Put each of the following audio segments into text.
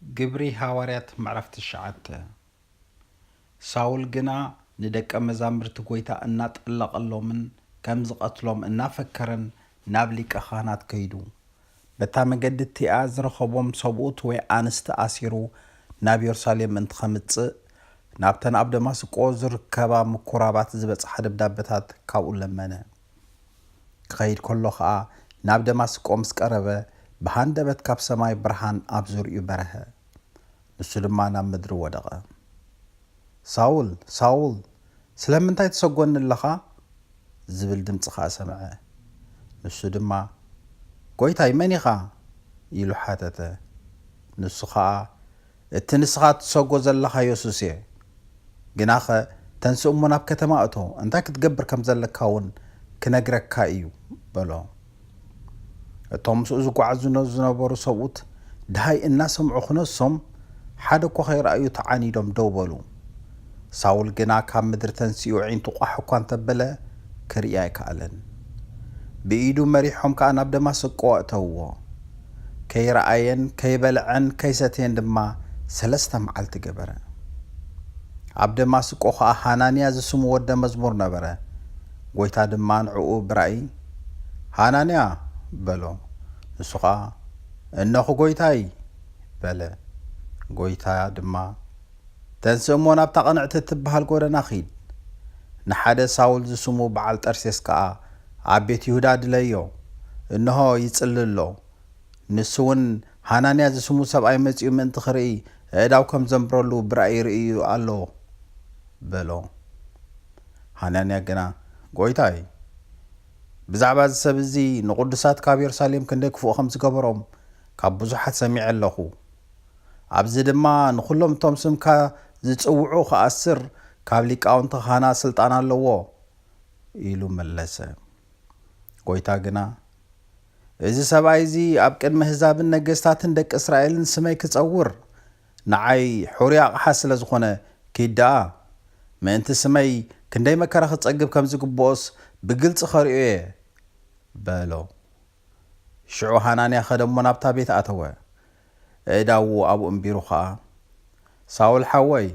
ግብሪ ሃዋርያት ምዕራፍ ትሽዓተ። ሳውል ግና ንደቀ መዛሙርቲ ጐይታ እናጠለቐሎምን ከም ዝቐትሎም እናፈከረን ናብ ሊቀ ካህናት ከይዱ። በታ መገዲ እቲኣ ዝረኸቦም ሰብኡት ወይ ኣንስቲ ኣሲሩ ናብ የሩሳሌም ምእንቲ ኸምጽእ፣ ናብተን ኣብ ደማስቆ ዝርከባ ምኩራባት ዝበጽሓ ደብዳበታት ካብኡ ለመነ። ክኸይድ ከሎ ኸኣ ናብ ደማስቆ ምስ ቀረበ፣ ብሃንደበት ካብ ሰማይ ብርሃን ኣብ ዙርያኡ በርሀ። ንሱ ድማ ናብ ምድሪ ወደቐ። "ሳውል፣ ሳውል፣ ስለምንታይ ትሰጎኒ ኣለኻ?" ዝብል ድምጺ ኸኣ ሰምዐ። ንሱ ድማ፣ "ጐይታይ፣ መን ኢኻ?" ኢሉ ሓተተ። ንሱ ኸኣ፣ "እቲ ንስኻ ትሰጎ ዘለኻ የሱስ እየ። ግናኸ ተንስእ እሞ ናብ ከተማ እቶ፣ እንታይ ክትገብር ከም ዘለካ እውን ክነግረካ እዩ" በሎ። እቶም ምስኡ ዝጓዓዙ ነ-፣ ዝነበሩ ሰብኡት ደሃይ እናሰምዑ ክነሶም፣ ሓደ እኳ ኸይረኣዩ ተዓኒዶም ደው በሉ። ሳውል ግና ካብ ምድሪ ተንሲኡ ኣዒንቱ ቋሕ እኳ እንተበለ ክርኢ ኣይከኣለን። ብኢዱ መሪሖም ከኣ ናብ ደማስቆ ኣእተውዎ። ከይረኣየን ከይበልዐን ከይሰተየን ድማ ሰለስተ መዓልቲ ገበረ። ኣብ ደማስቆ ኸኣ ሃናንያ ዝስሙ ወደ መዝሙር ነበረ። ጐይታ ድማ ንዕኡ ብራእይ፣ "ሃናንያ!" በሎ። ንሱ ኸኣ፣ "እነኹ ጐይታይ!" በለ። ጐይታ ድማ፣ "ተንስእ እሞ ናብታ ቅንዕቲ እትበሃል ጐደና ኺድ። ንሓደ ሳውል ዝስሙ በዓል ጠርሴስ ከኣ ኣብ ቤት ይሁዳ ድለዮ። እንሆ ይጽሊ ኣሎ። ንሱ እውን ሃናንያ ዝስሙ ሰብኣይ መጺኡ ምእንቲ ኽርኢ፣ ኣእዳው ከም ዘንብረሉ ብራእይ ርእዩ ኣሎ" በሎ። ሃናንያ ግና፣ "ጐይታይ፣ ብዛዕባ እዚ ሰብ እዚ ንቕዱሳት ካብ የሩሳሌም ክንደይ ክፉእ ከም ዝገበሮም ካብ ብዙሓት ሰሚዐ ኣለኹ። ኣብዚ ድማ ንኹሎም እቶም ስምካ ዝጽውዑ ክኣስር ካብ ሊቃውንቲ ካህናት ስልጣን ኣለዎ" ኢሉ መለሰ። ጐይታ ግና፣ "እዚ ሰብኣይ እዚ ኣብ ቅድሚ ኣህዛብን ነገስታትን ደቂ እስራኤልን ስመይ ክጸውር፣ ንዓይ ሕሩይ ኣቕሓ ስለ ዝኾነ፣ ኪድ ደኣ፣ ምእንቲ ስመይ ክንደይ መከራ ክጸግብ ከም ዝግብኦስ ብግልጺ ከርእዮ እየ" በሎ። ሽዑ ሃናንያ ኸደ እሞ ናብታ ቤት ኣተወ። ኣእዳዉ ኣብኡ እምቢሩ ኸኣ፣ "ሳውል ሓወይ፣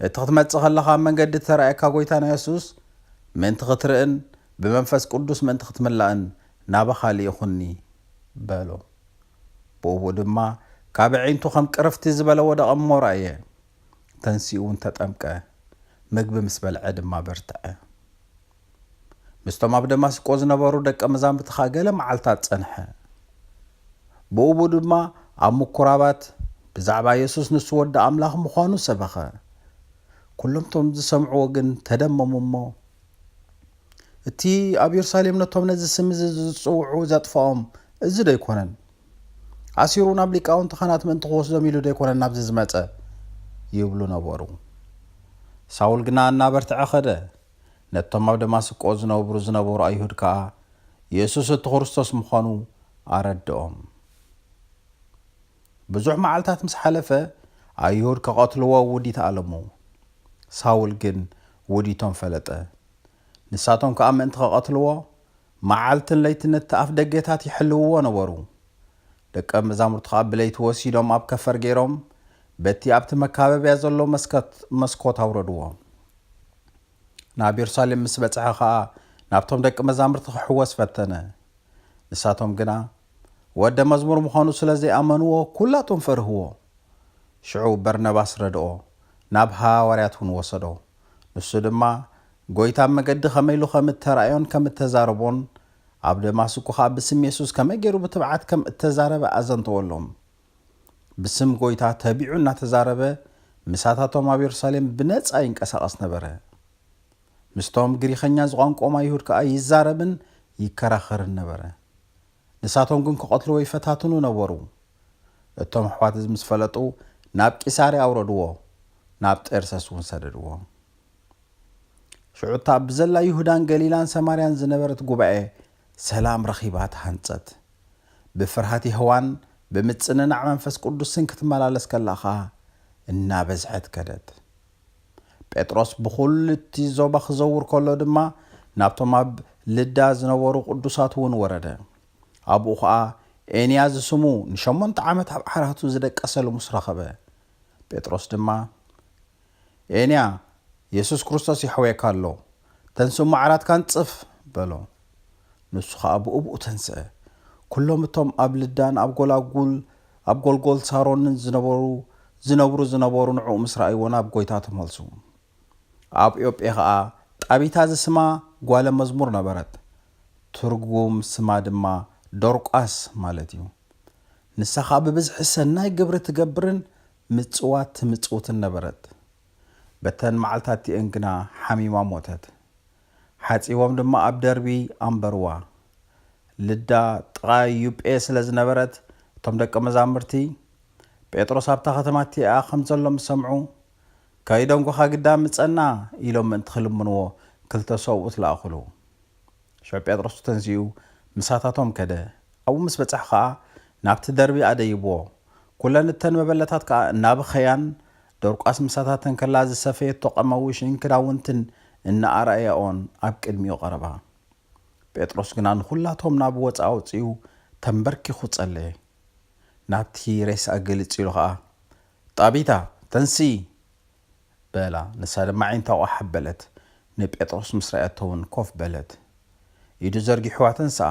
እቲ ክትመጽእ ኸለኻ ኣብ መንገዲ እተራእየካ ጐይታና የሱስ ምእንቲ ኽትርእን ብመንፈስ ቅዱስ ምእንቲ ክትምላእን ናባኻ ልኢኹኒ" በሎ። ብእኡ ድማ ካብ ኣዒንቱ ኸም ቅርፍቲ ዝበለ ወደቐ እሞ ረኣየ። ተንሲኡ እውን ተጠምቀ። ምግቢ ምስ በልዐ ድማ በርትዐ። ምስቶም ኣብ ደማስቆ ዝነበሩ ደቀ መዛሙርቲ ኸኣ ገለ መዓልታት ጸንሐ። ብእኡ ድማ ኣብ ምኩራባት ብዛዕባ የሱስ ንሱ ወዲ ኣምላኽ ምዃኑ ሰበኸ። ኩሎም እቶም ዝሰምዕዎ ግን ተደመሙ እሞ፣ "እቲ ኣብ የሩሳሌም ነቶም ነዚ ስም እዚ ዝጽውዑ ዘጥፍኦም እዚ ዶ ኣይኮነን? ኣሲሩ ናብ ሊቃውንቲ ካህናት ምእንቲ ክወስዶም ኢሉ ዶ ኣይኮነን ናብዚ ዝመጸ?" ይብሉ ነበሩ። ሳውል ግና እናበርትዐ ኸደ። ነቶም ኣብ ደማስቆ ዝነብሩ ዝነበሩ ኣይሁድ ከኣ የሱስ እቲ ክርስቶስ ምዃኑ ኣረድኦም። ብዙሕ መዓልታት ምስ ሓለፈ፣ ኣይሁድ ክቐትልዎ ውዲት ኣለሙ። ሳውል ግን ውዲቶም ፈለጠ። ንሳቶም ከኣ ምእንቲ ክቐትልዎ፣ መዓልትን ለይትን ነቲ ኣፍ ደገታት ይሕልውዎ ነበሩ። ደቀ መዛሙርቱ ከኣ ብለይቲ ወሲዶም ኣብ ከፈር ገይሮም፣ በቲ ኣብቲ መካበብያ ዘሎ መስከት-፣ መስኮት ኣውረድዎ። ናብ የሩሳሌም ምስ በጽሐ ኸኣ፣ ናብቶም ደቂ መዛሙርቲ ክሕወስ ፈተነ። ንሳቶም ግና፣ ወደ መዝሙር ምዃኑ ስለ ዘይኣመንዎ፣ ኵላቶም ፈርህዎ። ሽዑ በርነባስ ረድኦ፣ ናብ ሃዋርያት እውን ወሰዶ። ንሱ ድማ፣ ጐይታ ኣብ መገዲ ኸመይ ኢሉ ኸም እተራእዮን ከም እተዛረቦን፣ ኣብ ደማስቆ ኸኣ ብስም የሱስ ከመይ ገይሩ ብትብዓት ከም እተዛረበ ኣዘንተወሎም። ብስም ጐይታ ተቢዑ እናተዛረበ፣ ምሳታቶም ኣብ የሩሳሌም ብነጻ ይንቀሳቐስ ነበረ። ምስቶም ግሪኸኛ ዝቋንቋኦም ኣይሁድ ከኣ ይዛረብን ይከራኸርን ነበረ። ንሳቶም ግን ክቐትልዎ ይፈታትኑ ነበሩ። እቶም ኣሕዋት እዚ ምስ ፈለጡ፣ ናብ ቂሳርያ ኣውረድዎ፣ ናብ ጤርሰስ እውን ሰደድዎ። ሽዑ እታ ብዘላ ይሁዳን ገሊላን ሰማርያን ዝነበረት ጉባኤ ሰላም ረኺባ ተሃንጸት። ብፍርሃት የሆዋን ብምጽንናዕ መንፈስ ቅዱስን ክትመላለስ ከላ ኸኣ እናበዝሐት ከደት። ጴጥሮስ ብኹሉ እቲ ዞባ ክዘውር ከሎ ድማ ናብቶም ኣብ ልዳ ዝነበሩ ቅዱሳት እውን ወረደ። ኣብኡ ኸኣ ኤንያ ዝስሙ ንሸሞንተ ዓመት ኣብ ዓራቱ ዝደቀሰ ልሙስ ረኸበ። ጴጥሮስ ድማ፣ "ኤንያ፣ የሱስ ክርስቶስ ይሕውየካ ኣሎ። ተንስእ እሞ ዓራትካ ኣንጽፍ" በሎ። ንሱ ኸኣ ብኡብኡ ተንስአ። ኩሎም እቶም ኣብ ልዳን ኣብ ጎላጉል ኣብ ጎልጎል ሳሮንን ዝነበሩ ዝነብሩ ዝነበሩ ንዕኡ ምስ ረኣይዎ ናብ ጐይታ ተመልሱ። ኣብ ዮጴ ኸኣ ጣቢታ ዝስማ ጓለ መዝሙር ነበረት። ትርጉም ስማ ድማ ዶርቃስ ማለት እዩ። ንሳ ኸኣ ብብዝሒ ሰናይ ግብሪ ትገብርን ምጽዋት ትምጽውትን ነበረት። በተን መዓልታት እቲኤን ግና ሓሚማ ሞተት። ሓጺቦም ድማ ኣብ ደርቢ ኣንበርዋ። ልዳ ጥቓ ዩጴ ስለ ዝነበረት፣ እቶም ደቀ መዛሙርቲ ጴጥሮስ ኣብታ ከተማ እቲኣ ከም ዘሎ ምስ ሰምዑ፣ "ከይደንጎኻ ግዳ ምጸና" ኢሎም ምእንቲ ክልምንዎ ክልተ ሰብኡት ለኣኹሉ። ሽዑ ጴጥሮስ ተንሲኡ ምሳታቶም ከደ። ኣብኡ ምስ በጽሐ ኸኣ ናብቲ ደርቢ ኣደይብዎ። ኩለን እተን መበለታት ከኣ እናበኸያን ዶርቃስ ምሳታተን ከላ ዝሰፈየቶ ቀመውሽን ክዳውንትን እናኣረኣያኦን ኣብ ቅድሚኡ ቀረባ። ጴጥሮስ ግና ንኹላቶም ናብ ወጻኢ ኣውጺኡ ተንበርኪኹ ጸለየ። ናብቲ ሬሳ ግልጽ ኢሉ ኸኣ፣ "ጣቢታ፣ ተንሲ!" በላ። ንሳ ድማ ኣዒንታ ቋሕ ኣበለት። ንጴጥሮስ ምስ ረኣየቶ እውን ኮፍ በለት። ኢዱ ዘርጊሑ ኣተንስኣ።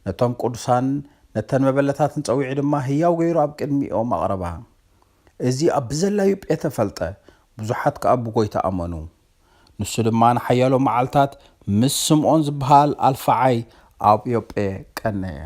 ነቶም ቅዱሳን ነተን መበለታትን ጸዊዑ ድማ ህያው ገይሩ ኣብ ቅድሚኦም ኣቕረባ። እዚ ኣብ ብዘላ ዮጴ ተፈልጠ። ብዙሓት ከኣ ብጐይታ ኣመኑ። ንሱ ድማ ንሓያሎ መዓልታት ምስ ስምዖን ዝበሃል ኣልፋዓይ ኣብ ዮጴ ቀነየ።